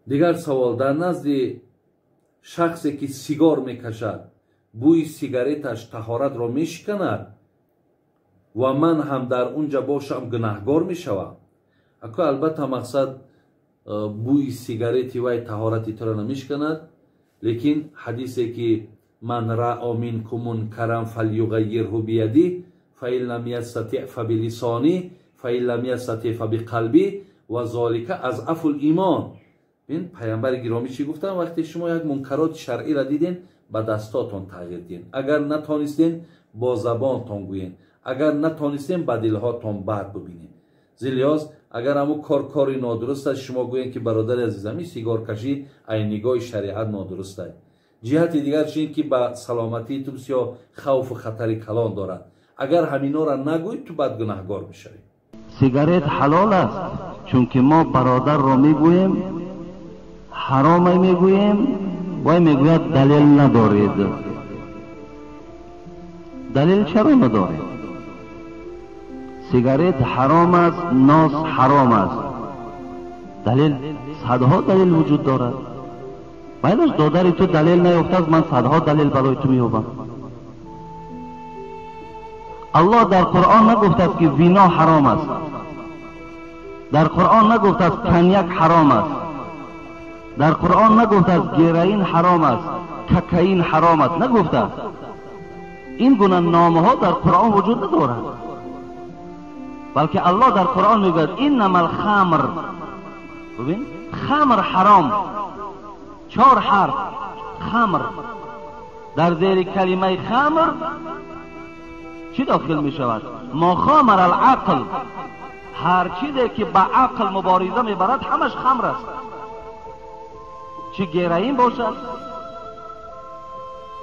Дигар савол: дар назди шахсе ки сигор мекашад, бӯи сигареташ таҳоратро мешиканад ва ман ҳам дар унҷа бошам, гунаҳгор мешавам? Ако, албатта, мақсад бӯи сигарети вай таҳорати туро намешиканад, лекин ҳадисе ки ман раъо минкум мункаран фалюғаййирҳу биядиҳ фаин лам ястатиъ фабилисониҳ фаин лам ястатиъ фабиқалбиҳ ва золика азъафул имон. Бин, паямбари гиромӣ чӣ гуфтанд? Вақте шумо як мункароти шаръиро диден, ба дастотон тағйир диҳен, агар натонистен, бо забонтон гӯен, агар натонистен, ба дилҳотон бад бубинед. Зилиёз, агар ҳамун кор кори нодуруст аст, шумо гӯен ки бародари азизам, ин сигоркашӣ ай нигоҳи шариат нодуруст аст. Ҷиҳати дигарш ин ки ба саломатии ту бисёр хавфу хатари калон дорад. Агар ҳаминора нагӯй, ту баъд гунаҳгор мешавӣ. Сигарет ҳалол аст, чунки мо бародарро мегӯем, ҳароме мегӯем, вай мегӯяд далел надоред. Далел чаро надоред? Сигарет ҳаром аст, нос ҳаром аст. Далел, садҳо далел вуҷуд дорад. Байлаш, додари ту далел наёфтааст, ман садҳо далел барои ту меёбам. Аллоҳ дар Қуръон нагуфтааст ки вино ҳаром аст, дар Қуръон нагуфтааст коньяк ҳаром аст, дар Қуръон нагуфтааст героин ҳаром аст, кокаин ҳаром аст, нагуфтааст. Ин гуна номҳо дар Қуръон вуҷуд надорад, балки Аллоҳ дар Қуръон мегӯяд иннамал хамр. Бибин, хамр ҳаром, чор ҳарф хамр. Дар зери калимаи хамр чӣ дохил мешавад? Мо хомар алақл, ҳар чизе ки ба ақл мубориза мебарад, ҳамаш хамр аст. Чӣ героин бошад,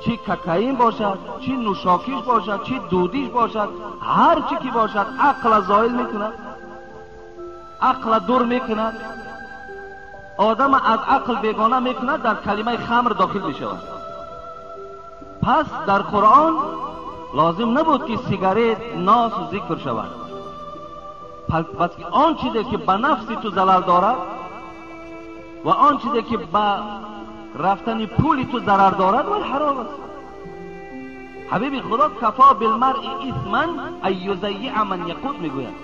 чӣ кокаин бошад, чӣ нӯшокиш бошад, чӣ дудиш бошад, ҳар чӣ ки бошад, ақла зоил мекунад, ақла дур мекунад, одам аз ақл бегона мекунад, дар калимаи хамр дохил мешавад. Пас дар Қуръон лозим набуд ки сигарет, нос зикр шавад. Пас он чизе ки ба нафси ту залал дорад ва он чизе ки ба рафтани пули ту зарар дорад, вай ҳаром аст. Ҳабиби Худо кафо билмаръи исман ан юзаййиа ман яқут мегӯяд.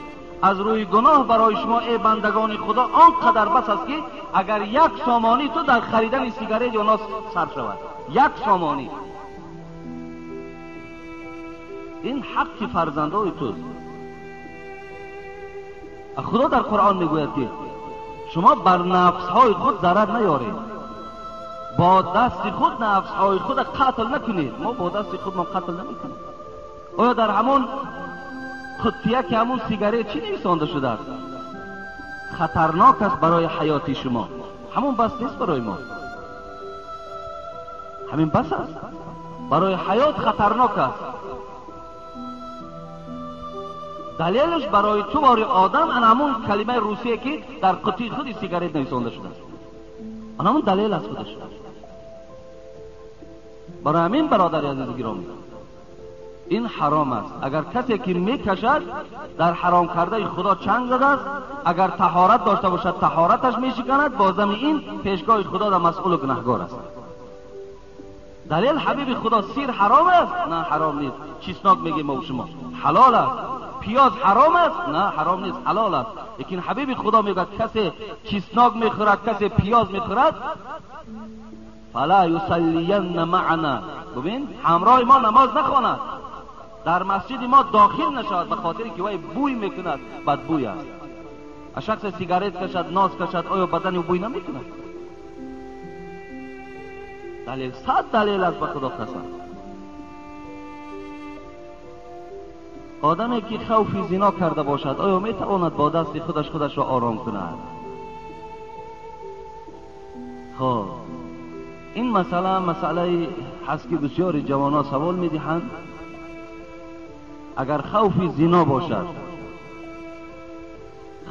Аз рӯи гуноҳ барои шумо, эй бандагони Худо, он қадар бас аст ки агар як сомонӣ ту дар харидани сигарет ё нос сарф шавад, як сомонӣ. Ин ҳаққи фарзандои туст. Худо дар Қуръон мегӯяд ки шумо бар нафсҳои худ зарар наёред, бо дасти худ нафсҳои худ қатл накунед. Мо бо дасти худмон қатл намекунем. Оё дар ҳамон қуттия ки ҳамон сигарет чӣ нависонда шудааст? Хатарнок аст барои ҳаёти шумо. Ҳамон бас нест барои мо, ҳамин бас аст барои ҳаёт, хатарнок аст. Далелаш барои ту бори одам ана ҳамон калимаи русие ки дар қуттии худи сигарет нависонда шудааст, ана ҳамон далел аст худаш. Барои ҳамин, бародари азизи гиромӣ, ин ҳаром аст. Агар касе ки мекашад, дар ҳаром кардаи Худо чанг задааст, агар таҳорат дошта бошад, таҳораташ мешиканад, бо зами ин пешгоҳи Худо дар масъулу гунаҳгор аст. Далел ҳабиби Худо: сир ҳаром аст? На, ҳаром нест. Чеснок мегӯем мо шумо, ҳалол аст. Пиёз ҳаром аст? На, ҳаром нест, ҳалол аст. Лекин ҳабиби Худо мегӯяд касе чеснок мехӯрад, касе пиёз мехӯрад, фала юсаллиянна маъана, бубин, ҳамроҳи мо намоз нахонад, дар масҷиди мо дохил нашавад, ба хотире ки вай бӯй мекунад, бадбӯй аст. А шахсе сигарет кашад, нос кашад, оё бадани ӯ бӯй намекунад? Далел, сад далел аст, ба Худо қасам. Одаме ки хавфи зино карда бошад, оё метавонад бо дасти худаш худашро ором кунад? Хоб, ин масъала масъалае ҳаст ки бисёри ҷавонҳо савол медиҳанд. Агар хавфи зино бошад,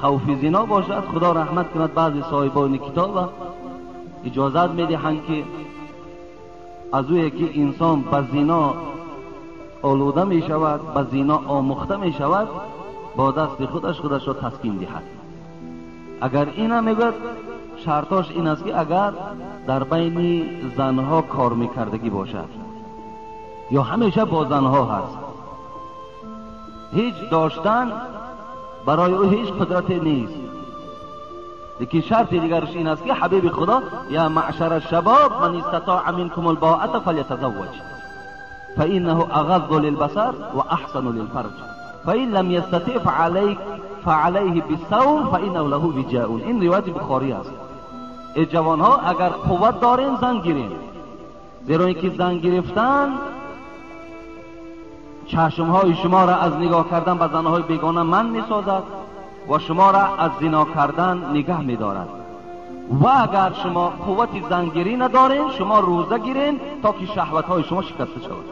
хавфи зино бошад, Худо раҳмат кунад баъзе соҳибони китоба иҷозат медиҳанд ки аз ӯе ки инсон ба зино олуда мешавад, ба зино омӯхта мешавад, با دست خودش خودش را تسکین دهد. اگر اینا میگوید شرطاش این است که اگر در بین زنها کار میکردگی باشد یا همیشه با زنها هست، هیچ داشتن برای او هیچ قدرتی نیست. لیکن شرط دیگرش این است که حبیب خدا یا معشر الشباب من استطاع منكم الباءة فلیتزوج فإنه أغض للبصر وأحسن للفرج فإن لم يستطع فعليه بالصوم فإنه له وجاء. این روایت بخاری است. ای جوانها اگر قوت دارین زن گیرین، زیرا اینکه زن گرفتن چشمهای شما را از نگاه کردن به زنهای بیگانه من میسازد و شما را از زنا کردن نگه میدارد. و اگر شما قوت زنگیری ندارین شما روزه گیرین تا که شهوتهای شما شکسته شود.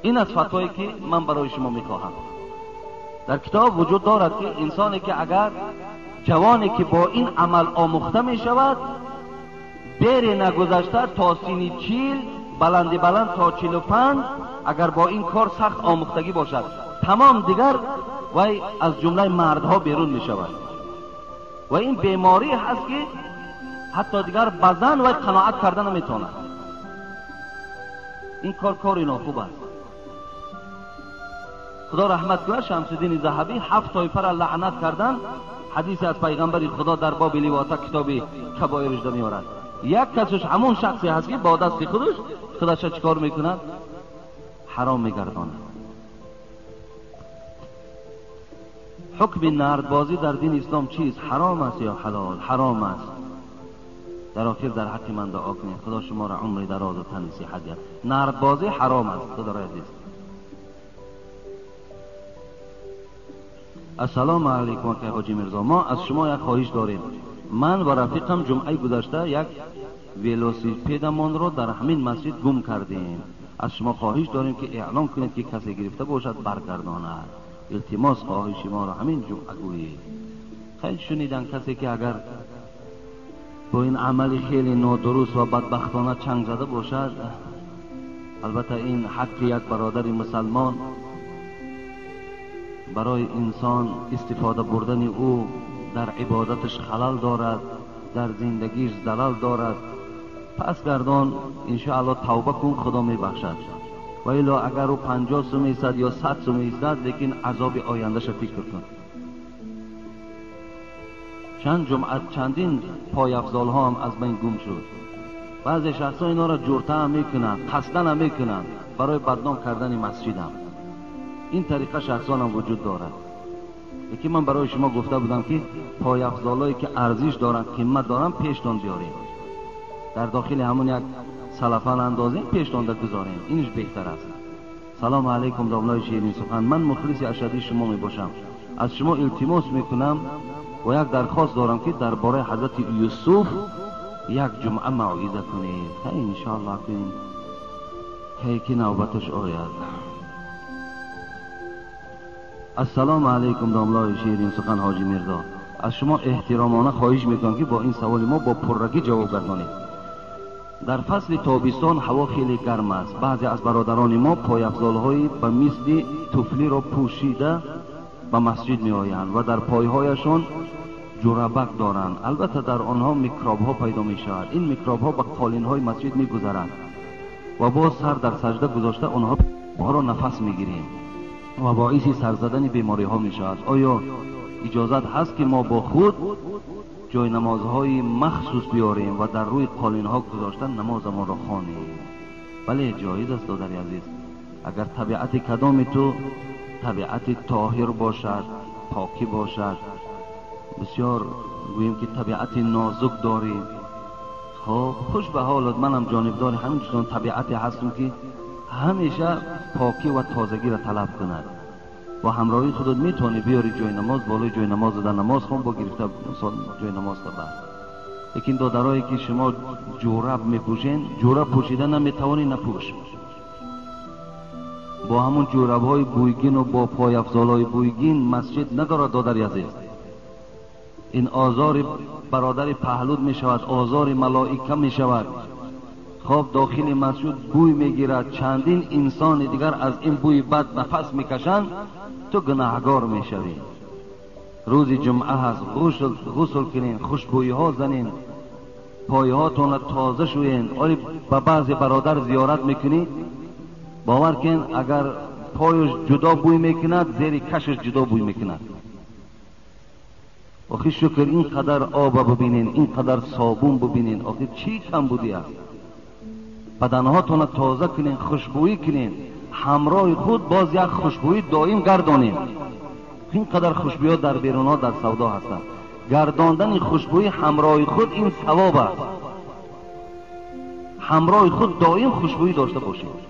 این از فتوایی که من برای شما میخواهم. در کتاب وجود دارد که انسانی که اگر جوانی که با این عمل آموخته می شود دیر نگذشته تا سینی 40 بلندی بلند تا 45 اگر با این کار سخت آموختگی باشد تمام دیگر وی از جمله مردها بیرون می شود. و این بیماری هست که حتی دیگر بزن وی قناعت کرده نمیتواند. این کار کاری ناخوب است. خدا رحمت کنه شمس الدین ذهبی 7 طایفه را لعنت کردن. حدیث از پیغمبر خدا در باب لواطه کتاب کبایرش میآورد. یک کسش همون شخصی هست که با دست خودش خودش چیکار میکند؟ حرام میگرداند. حکم نردبازی در دین اسلام چیست؟ حرام است یا حلال؟ حرام است. در آخر در حق من دعا کنید خدا شما را عمر دراز و تن صحت دهد. نردبازی حرام است. خدا را عزیز. السلام علیکم آقای حاجی میرزا، ما از شما یک خواهش داریم. من و رفیقم جمعه گذشته یک ولوسیپدمان را در همین مسجد گم کردیم. از شما خواهش داریم که اعلام کنید که کسی گرفته باشد برگرداند. التماس خواهش ما را همین جمعه گویید. خیلی شنیدن کسی که اگر با این عمل خیلی نادرست و بدبختانه چنگ زده باشد، البته این حق یک برادر مسلمان برای انسان استفاده بردن او در عبادتش خلل دارد، در زندگیش زلل دارد. پس گردان انشاءالله توبه کن، خدا میبخشد. و الا اگر او 50 سوم ایستد یا 100 سوم ایستد، لیکن عذاب آیندهش فکر کن. چند جمعه چندین پایافزال ها هم از بین گم شد. بعضی شخص ها اینا را جورته هم میکنن، قصدن هم میکنن برای بدنام کردن مسجد هم. این طریقه شخصان هم وجود دارد. یکی من برای شما گفته بودم که پایافزالایی که ارزش دارن، قیمت دارن، پیشتان بیاریم، در داخل همون یک سلفن اندازیم، پیشتان گذاریم، اینش بهتر است. سلام علیکم داملای شیرین سخن، من مخلص اشدی شما می باشم. از شما التماس میکنم و یک درخواست دارم که درباره حضرت یوسف یک جمعه موعظه کنید. انشاءالله که کی نوبتش آید. السلام علیکم داملای شیرین سخن حاجی میرزا، از شما احترامانه خواهش میکنم که با این سوال ما با پررگی جواب گردانید. در فصل تابستان هوا خیلی گرم است. بعضی از برادران ما پایافزال‌های به مثل تفلی را پوشیده به مسجد می آیند و در پایهایشان جورابک دارند. البته در آنها میکروب ها پیدا می شود. این میکروب ها به قالین های مسجد می گذرند و باز سر در سجده گذاشته آنها را نفس می گیریم و باعث سر زدن بیماری ها می شود. آیا اجازت هست که ما با خود جای نمازهای مخصوص بیاریم و در روی قالین ها گذاشتن نمازمان را خوانیم؟ بله جایز است دادر عزیز. اگر طبیعت کدام تو طبیعت طاهر باشد، پاکی باشد، بسیار گوییم که طبیعت نازک داری، خب خوش به حالت. منم جانبدار همین چنان طبیعتی هستم که همیشه پاکی و تازگی را طلب کند و همراهی خودت میتونی بیاری جای نماز، بالای جای نماز در نماز خون با گرفته جای نماز تا بعد. لیکن دادرایی که شما جورب میپوشین، جورب پوشیدن نمیتوانی نپوش، با همون جورب های بویگین و با پایافزال های بویگین مسجد ندارد دادر عزیز. این آزار برادر پهلود می شود، آزار ملائکه می شود. Хоб дохили масҷид бӯй мегирад, чандин инсони дигар аз ин бӯи бад нафас мекашанд, ту гунаҳгор мешавӣ. Рӯзи ҷумъа ҳаст, ғусл кунен, хушбӯйиҳо занен, пойҳотонро тоза шӯен. Оли ба баъзе бародар зиёрат мекунӣ, бовар кун, агар пояш ҷудо бӯй мекунад, зери кашаш ҷудо бӯй мекунад. Охи шукр, ин қадар оба бибинен, ин қадар собун бибинен, охи чӣ камбудӣ аст? Баданҳотонро тоза кунен, хушбӯӣ кунен, ҳамроҳи худ боз як хушбӯӣ доим гардонен. Ин қадар хушбӯиҳо дар берунҳо дар савдо ҳастанд. Гардондани хушбӯӣ ҳамроҳи худ ин савоб аст. Ҳамроҳи худ доим хушбӯӣ дошта бошед.